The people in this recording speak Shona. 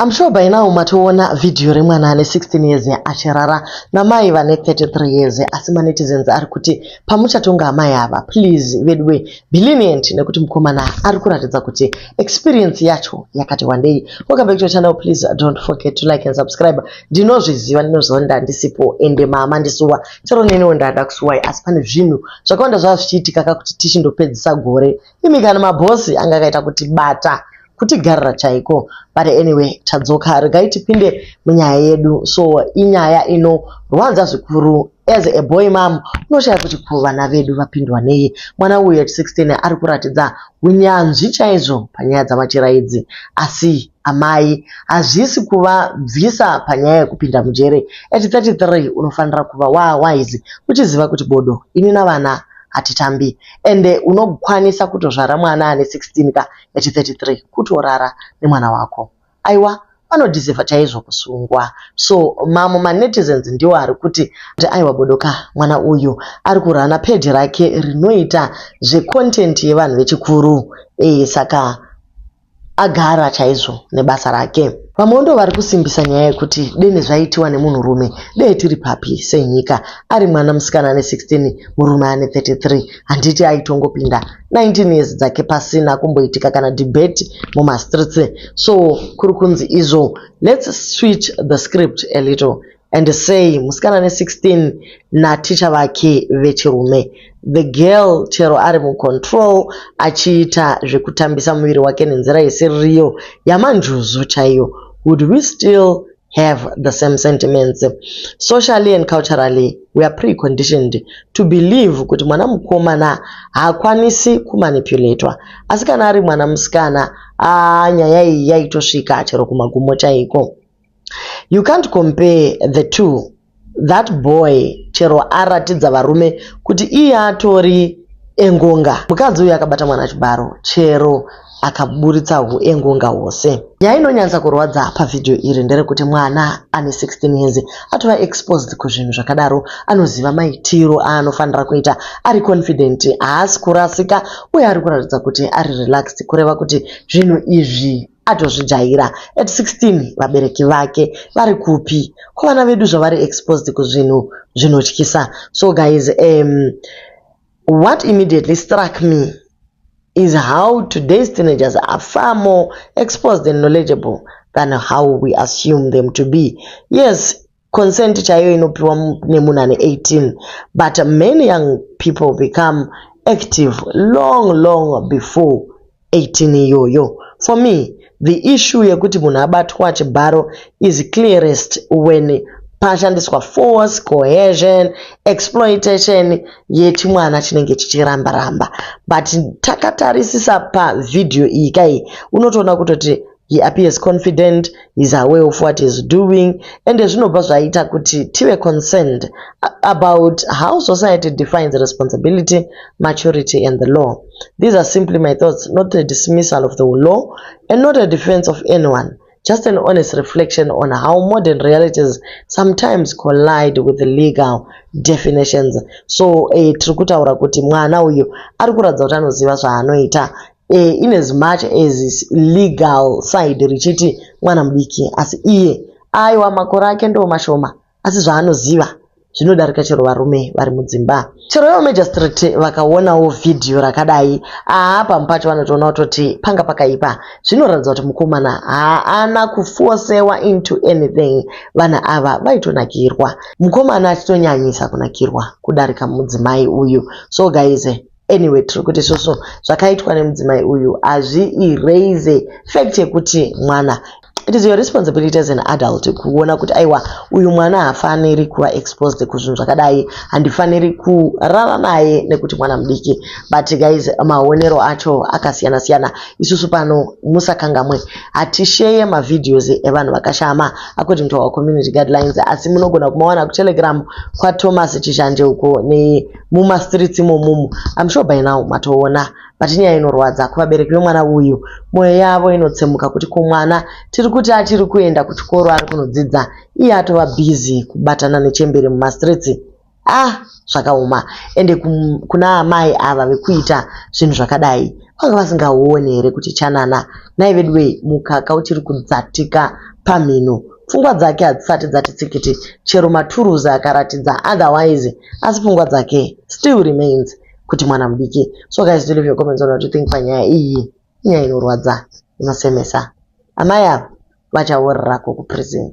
I'm sure by now matoona vhidhiyo remwana ane 16 years achirara namai vane 33 years, asi manetizens ari kuti pamuchatonga amai ava, please veduwe, be lenient, nekuti mukomana ari kuratidza kuti experience yacho yakati wandei. Welcome back to your channel. Please don't forget to like and subscribe. Ndinozviziva, ndinoziva ndandisipo, ende mama ndisuwa, chero neniwo ndada kusuwai, asi pane zvinhu zvakawanda zvava zvichiitika kakuti tichindopedzisa gore. Imi kana mabhosi anga akaita kuti bata kutigarira chaiko. But anyway, tadzoka, regai tipinde munyaya yedu. So inyaya inorwadza zvikuru. As a boy mom, unoshaya kuti ko vana vedu vapindwa nei. Mwana uyu at 16 ari kuratidza unyanzvi chaizvo panyaya dzamachira idzi, asi amai hazvisi kuvabvisa panyaya yekupinda mujere. At 33 unofanira kuva wawise, uchiziva kuti bodo, ini navana hatitambi. Ende unokwanisa kutozvara mwana ane 16 ka at 33, kutorara nemwana wako. Aiwa, vanodeserva chaizvo kusungwa. So mamwe manetizens ndiwo ari kuti aiwa, bodoka, mwana uyu ari kurana peji rake rinoita zvecontent yevanhu vechikuru, saka agara chaizvo nebasa rake. Vamwewo ndo vari kusimbisa nyaya yekuti dene zvaitiwa nemunhurume, dee tiri papi senyika? Ari mwana musikana ane 16, murume ane 33, handiti aitongopinda 19 years dzake pasina kumboitika kana debate mumastreets? So kuri kunzi izvo, let's switch the script a little and say musikana ane 16 naticha vake vechirume. The girl, chero ari mucontrol achiita zvekutambisa muviri wake nenzira isiriyo yamanjuzu chaiyo, would we still have the same sentiments? Socially and culturally, we are preconditioned to believe kuti mwana mukomana haakwanisi kumanipulatwa, asi kana ari mwana musikana, nyaya iyi yaitosvika chero kumagumo chaiko. You can't compare the two. That boy, chero aratidza varume kuti iye atori engonga, mukadzi uyu akabata mwana chibharo, chero akaburitsa huengonga hwose. Nyaya inonyatsa kurwadza pavhidhiyo iri nderekuti mwana ane 16 years atova exposed kuzvinhu zvakadaro, anoziva maitiro aanofanira kuita, ari confident, haasi kurasika, uye ari kuratidza kuti ari relaxed, kureva kuti zvinhu izvi atozvijaira. At 16, vabereki vake vari kupi? Kuvana vedu zvavari exposed kuzvinhu zvinotyisa. So guys, what immediately struck me is how today's teenagers are far more exposed and knowledgeable than how we assume them to be. Yes, consent chaiyo inopiwa nemunhu ane 18, but many young people become active long, long before 18 iyoyo. For me, the issue yekuti munhu abatwa chibharo is clearest when pashandiswa force, coercion, exploitation yechimwana chinenge chichiramba ramba. But takatarisisa pavhidhiyo iyi kai, unotoona kutoti he appears confident, is aware of what he's doing, ende zvinobva zvaita kuti tive concerned about how society defines responsibility, maturity and the law. These are simply my thoughts, not a dismissal of the law and not a defense of anyone, just an honest reflection on how modern realities sometimes collide with the legal definitions. So tiri kutaura kuti mwana uyu ari kuratidza kuti anoziva zvaanoita, in as much as legal side richiti mwana mudiki, asi iye aiwa, makore ake ndo mashoma, asi zvaanoziva zvinodarika chero varume vari mudzimba. Chero ivo magistrate vakaonawo vhidhiyo rakadai, haa, pamwe pacho vanotoona kutoti panga pakaipa. Zvinoratidza kuti mukomana haana kufosewa into anything. Vanhu ava vaitonakirwa, mukomana achitonyanyisa kunakirwa kudarika mudzimai uyu. So guys, anyway, tiri kuti isusu zvakaitwa nemudzimai uyu hazvierase fact yekuti mwana, it is your responsibility as an adult kuona kuti aiwa, uyu mwana haafaniri kuva exposed kuzvinhu zvakadai, handifaniri kurara naye nekuti mwana mudiki. But guys, maonero acho akasiyana siyana. Isusu pano, musakangamwe, hatisheye mavideos evanhu vakashama according to our community guidelines, asi munogona kumawana kuTelegram kwaThomas Chishanje uko nemumastreets imomumu. I'm sure by now matoona. But inyaya inorwadza kuvabereki vemwana uyu, mwoyo yavo inotsemuka kuti ko mwana tiri kuti achiri kuenda kuchikoro, ari kunodzidza, iye atova busy kubatana nechembere mumastreets. Ah, zvakaoma. Ende kuna amai ava vekuita zvinhu zvakadai, vanga vasingaoni here kuti chanana nai vedu wei, mukaka uchiri kudzatika? pamhino. Pfungwa dzake hadzisati dzati tsikiti chero maturuzi akaratidza otherwise asi pfungwa dzake still remains kuti mwana mudiki. So guys, do leave your comments on what you think panyaya iyi. Inyaya inorwadza, inosemesa. Amai ava vachaorerako kuprison.